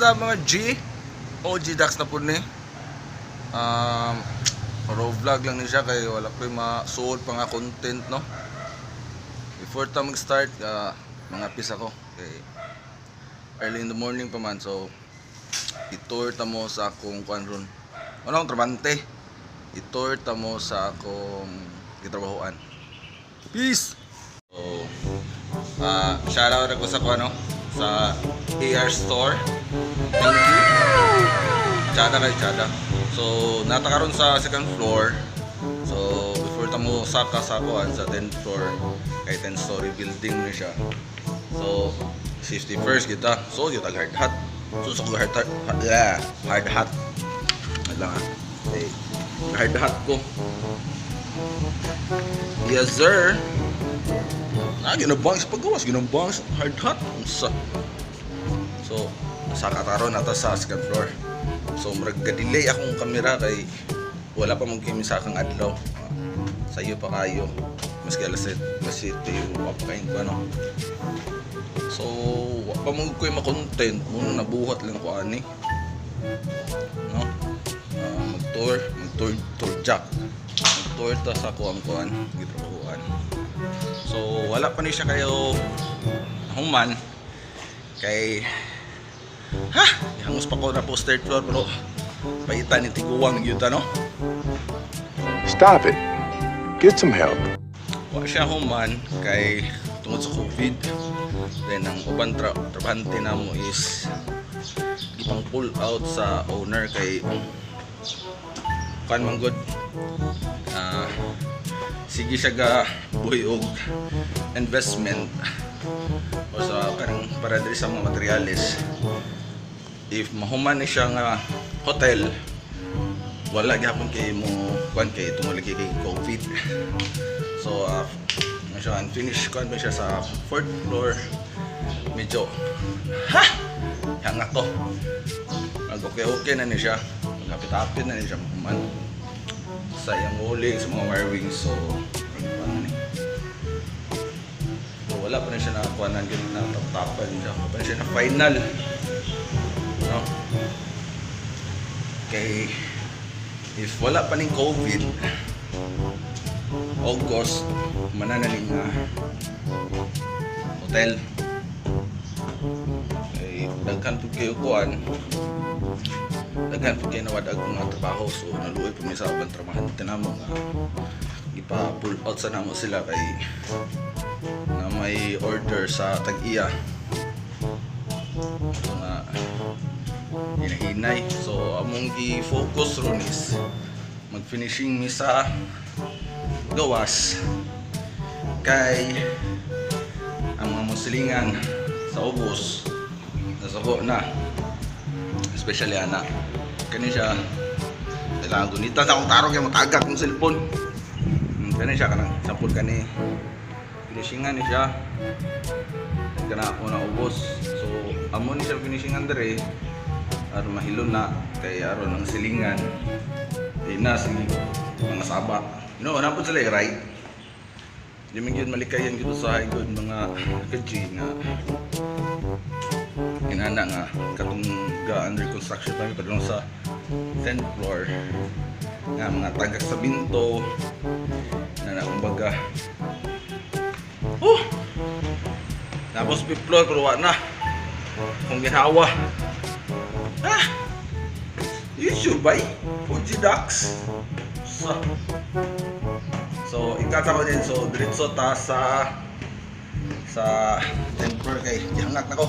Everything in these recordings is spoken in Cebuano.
up, mga G? OG Dax na po ni. Raw vlog lang ni siya kay wala ko'y masuod pa nga content, no? Before ta mag-start, mga pis ako. Kay early in the morning pa man, so i-tour ta mo sa akong kuan ron. Wala akong trabante. I-tour ta mo sa akong gitrabahoan. Peace! So, shout out ako sa kuan, no? Sa AR Store. Thank you. Chada kay Chada. So, nata karon sa second floor. So, before ta mo saka sa kuan sa 10th floor, kay 10 story building ni siya. So, safety first kita. So, yung tag hard hat. So, sa hard hat, yeah, hard hat. Wait lang ah. Okay. Hard hat ko. Yes, sir. Ah, ginabang sa paggawas, ginabang sa hard hat. Unsa? So, sa kataron nata sa second floor. So, murag delay akong kamera kay wala pa mong kimi sa akong adlaw. Sayo pa kayo. Maski alas 7, alas 7 wa pa kayo ko ano. So, wa pa mo ko'y ma-content. Muna nabuhat lang ko ani. No? Mag-tour, mag-tour, tour jack. Mag-tour ta sa kuang kuan, gitrabahuan. So, wala pa ni siya kayo human kay ha, hangos pa ko na po third floor pero paitan ni tiguang gyud ta, no? Stop it. Get some help. Wa siya human kay tungod sa COVID. Then ang uban trabahante namo is gipang pull out sa owner kay kan man good, sige siya ga buhi og investment o sa kanang para diri sa mga materyales. If mahuman ni siya nga hotel, wala gyapon kay mo kuan kay tungod lagi kay COVID. So ano siya, unfinished kuan pa siya sa fourth floor. Medyo ha hanga ko, mag okay okay na ni siya, magapit-apit na ni siya mahuman sa iyang huli sa mga wirings. So ano ni, so wala pa na siya nakakuhanan gyud na taptapan siya. Wala pa na siya na final, no? Kay if wala pa ning COVID, August manana ni nga hotel kay daghan pud kayo kuan, daghan pud kayo nawad ang mga trabaho. So naluoy pud mi sa ubang trabahante namo nga ipa pull out sa namo sila kay na may order sa tag-iya. So nga hinahinay. So among gi-focus ron is mag-finishing mi sa gawas kay ang mga musilingan sa ubos nasuko na, especially ana kani siya. Kailangan gunita sa akong tarong kay matagak ang cellphone. Kani siya, kanang sampol kani, finishingan ni siya kana ako na ubos. So amo ni siya finishingan dere aron mahilon na kay aron ang silingan di na sige mga saba, no? Napod sila eh, right? Di man gyud malikayan gyud sa good mga ka-G nga inana nga katong ga under construction pa mi padulong sa 10th floor nga mga tagak sa binto na kumbaga, oh, tapos fifth floor pero wa na kung ginawa. Ah, you bay Fuji Ducks. So ikata ko din. So diretso ta sa 10th floor kay gihangak na ko.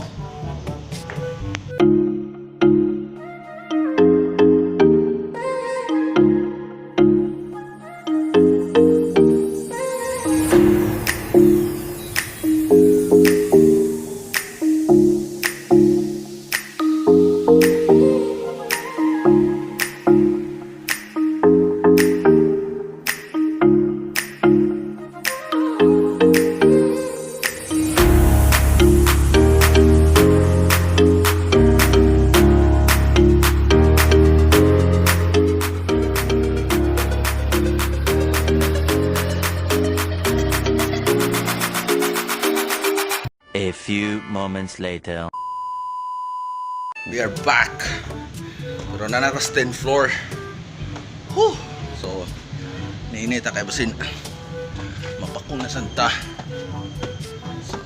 A few moments later. We are back. Pero naa na sa 10th floor. Whew. So, niinit kay basin mapakong na santa. So,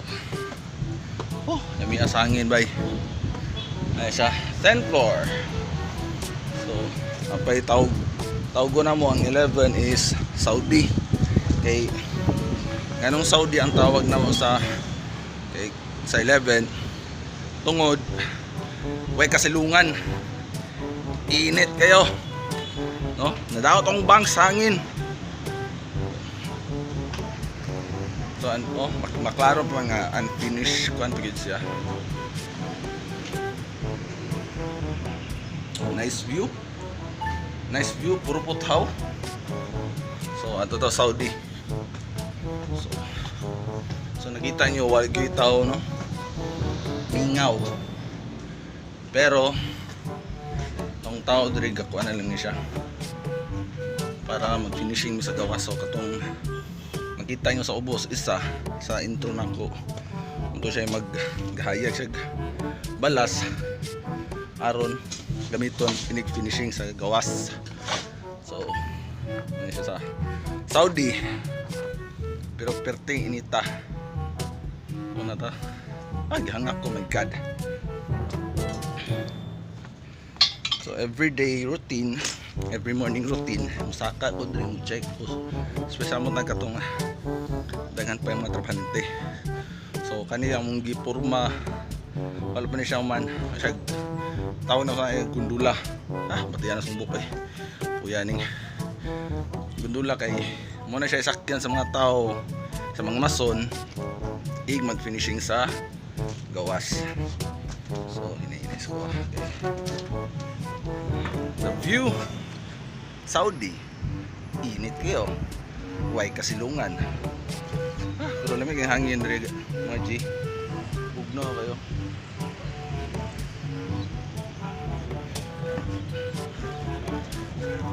oh, lami sa hangin bay. Ay siya, 10th floor. So, apay tawag tawag na mo ang 11 is Saudi. Kay nganong Saudi ang tawag na mo sa kay sa 11? Tungod way kasilungan, init kayo, no? Nadaot ang bank sa hangin. So oh, maklaro pa nga unfinished kuan pa gyud siya. Nice view, nice view, puro puthaw. So ato to Saudi. So nakita nyo, wala gyud tao, no? Mingaw. Pero tong tao diri, gakuan na lang ni siya para mag finishing mi sa gawas. So katong makita nyo sa ubos, isa sa intro nako unto siya mag gahayag siya balas aron gamiton pinig finishing sa gawas. So ano siya sa Saudi, pero perting inita una ta. Ay, gihangak ko, my God. So everyday routine, every morning routine, musaka ko diri, mo check ko. Especially mo na katong daghan pa yung mga trabahante. So kaniya mong gipurma, wala pa ni siya man siya tawag na sa gundula. Ah, batiyan na sumbok eh. Kuya ning gundula kay mo na siya isakyan sa mga tao, sa mga mason ig mag-finishing sa gawas. So hinay-hinay ko. Okay. The view, Saudi, init kayo, way kasilungan. Ah, pero lamig ang hangin diri, mga G. Bugno kayo.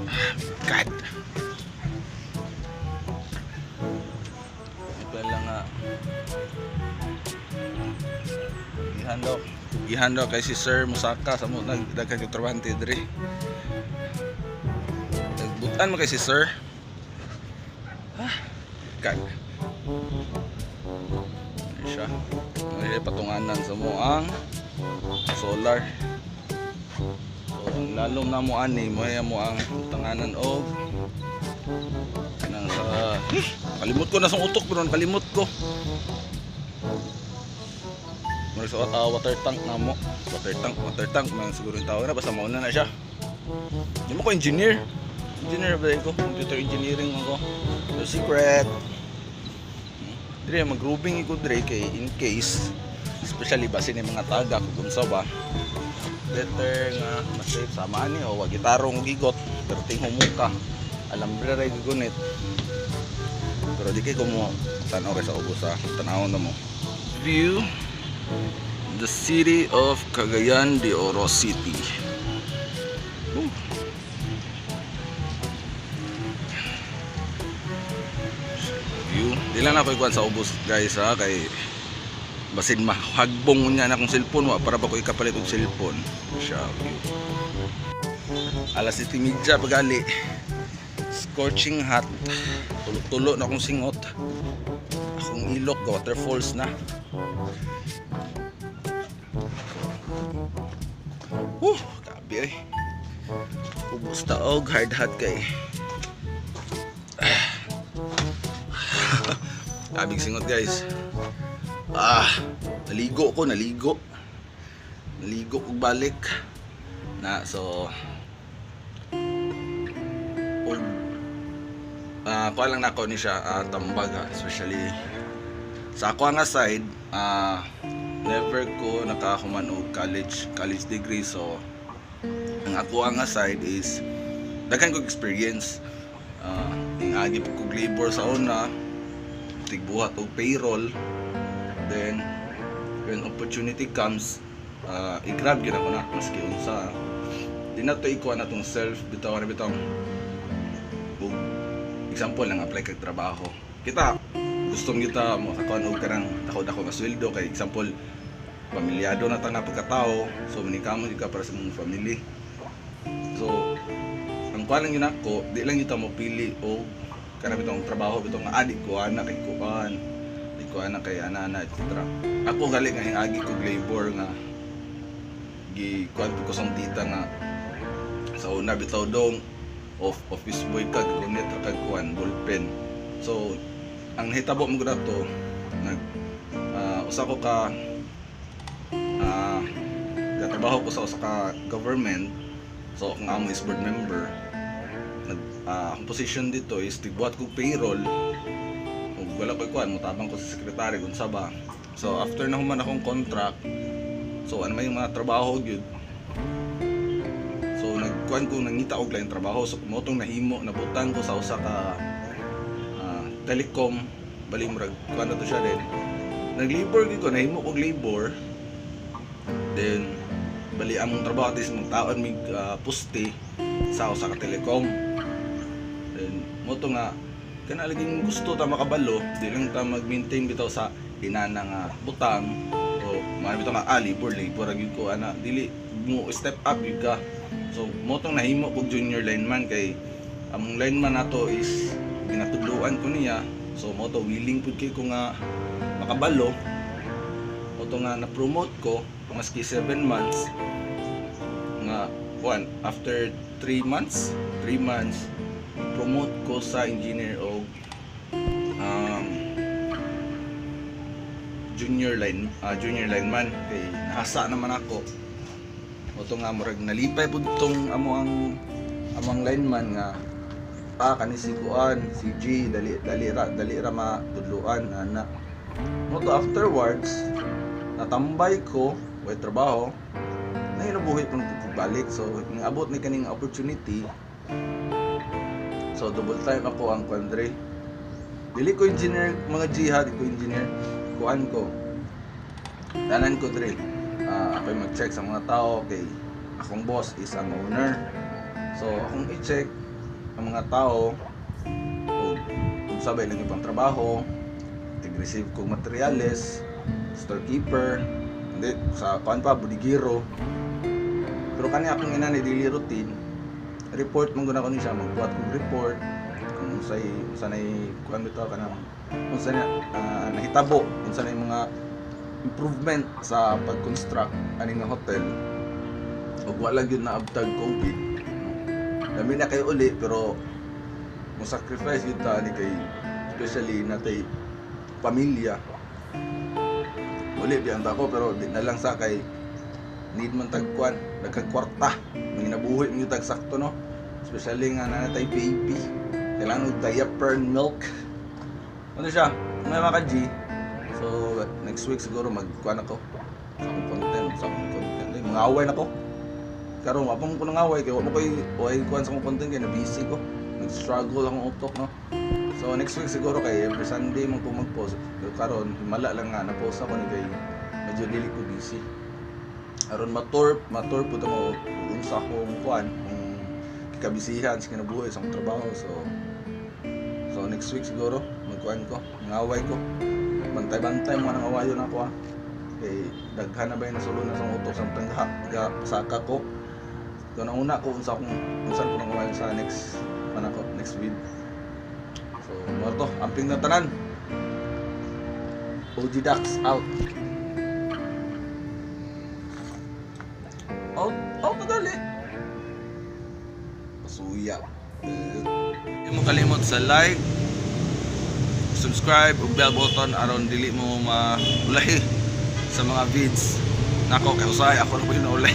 Ah, God. Ito lang nga. Gihan daw. Gihan daw kay si Sir Musaka sa mo nagdaghan yung trabahante diri. Nagbutan mo kay si Sir. Ah, God. Ano siya? Ano siya patunganan sa mo ang solar. So, ang lalom na mo ani, mo mo ang tanganan og kanang sa eh, kalimot ko na sa utok, pero kalimot ko. Mura sa water tank na mo. Water tank man siguro yung tawag na, basta mauna na siya. Di mo ko engineer. Engineer ba ko? Computer engineering man ko. So secret. Dire magrubing ko dire kay in case, especially basin ni mga taga kung unsa ba, better nga mas-safe sama ani o wag gitarong og igot perting humuka, alambre ra gigunit. Pero di kay ko mo tanaw kay sa ubos ha, tanawon na mo view, the city of Cagayan de Oro City. Woo. View di lang ako ikuan sa ubos, guys, ha, kay basin mahagbong niya na akong cellphone, wa para ba ko ikapalit og cellphone siya. View alas 7:30 pagali, scorching hot, tulo-tulo na akong singot, akong ilok ga waterfalls na. Woo, grabe eh. Ubos ta og hard hat kay. Ah. Grabing singot, guys. Ah, naligo ko, naligo. Naligo og balik. Na so og kuha lang nako ni siya, tambag ha, especially sa ako nga side, never ko nakahuman og college degree. So ang ako nga side is daghan kog experience, ning agi pa kog labor sa una, tigbuhat og payroll. Then when opportunity comes, i-grab gyud ako na maski unsa. Di na to ikuha na tong self bitaw ra bitaw. Og example lang, apply kag trabaho kita, gusto kita mo kakuan og kanang dako-dako nga sweldo kay example Pamilyado na ta nga pagkatao, so maningkamot gyud ka para sa imong family. So ang kuan lang yun ako, di lang gyud ta mo pili o kana bitong trabaho bitong nga adik ko ana kay kuan, di ko ana kay ana ana, etc. Ako gali nga agi kog labor nga gi kuan ko sa tita nga sa una bitaw dong of office boy ka, gunit ra kag kuan, ballpen. So ang nahitabo mo gud ato, nag usa ko ka katrabaho ko sa usa ka government. So akong amo is board member. Nag akong position dito is tigbuhat kog payroll ug wala koy kuan, motabang ko sa secretary kung ba. So after na human akong contract, so ano may mga trabaho gyud. So nagkuan ko, nangita og laing trabaho. So mao tong nahimo, nabutang ko sa usa ka telecom. Bali murag kuan na to siya din. Naglabor gyud ko, nahimo kog labor. Then bali among trabaho is magtaon mig poste sa usa ka telecom. Then mo to nga kana laging gusto ta makabalo, di lang ta mag-maintain bitaw sa inana nga butang o mga bitaw nga labor labor ra gyud ko ana, dili mo step up gyud ka. So mo tong nahimo kog junior lineman kay among lineman nato is ginatudloan ko niya. So mo to willing pud kay ko nga makabalo. Mo to nga na-promote ko maski 7 months nga kuan. After 3 months, 3 months, promote ko sa engineer o junior lineman kay nahasa naman ako. Mo to nga murag nalipay pud tong amo ang amang lineman nga kani si kuan, si G, dali dali ra, dali ra matudluan ana. Mo to afterwards natambay ko, way trabaho na, hinabuhi pang balik. So abot ni kaning opportunity, so double time ako ang kuan dre. Dili ko engineer, mga G ha, di ko engineer. Kuan ko, tanan ko dre. Ako'y mag-check sa mga tao kay akong boss is ang owner. So akong i-check ang mga tao ug ug sabay lang yung pang trabaho, tig-receive kog materyales, storekeeper, hindi sa kuan pa, budigiro. Pero kani akong ina ni daily routine, report man gud ako ni siya, magbuhat kog report kung unsay unsa nay kuan bitaw, kanang unsa na nahitabo, unsa na mga improvement sa pag-construct ani nga hotel. Ug wala gyud naabtag COVID, no? Dami na kay uli, pero mo sacrifice gyud ta ani kay especially natay pamilya. Uli biyan ta ko, pero di na lang sa kay need man tag kuan, nagkagkwarta, manginabuhi man gyud tag sakto, no? Especially nga naa tay baby, kailangan og diaper and milk. Ano siya mga ka G. So next week siguro magkuan ako sa akong content. Ay, mga away na ko karon, wa pa ko nang away kay wa mo koy way kuan sa akong content kay na busy ko, nag-struggle akong utok, no? So next week siguro kay every Sunday man ko mag-post, pero karon himala lang nga na-post ako ni kay medyo dili ko busy aron matur matur pud mo unsa akong kuan, kung kabisihan sa kinabuhi sa akong trabaho. So next week siguro magkuan ko, mangaway ko. Bantay-bantay mo nang awayon ako ah. Kay daghan na ba yung nasulo na sa utok sa tangha ga pasaka ko. So nauna ko unsa akong unsa ko nang awayon sa next man ako, next week. So mo to, amping na tanan. OG Dax out. Out, out na dali. Pasuya. Hindi mo kalimot sa like, subscribe ug bell button aron dili mo maulay sa mga vids nako kay usahay ako na po yung naulay.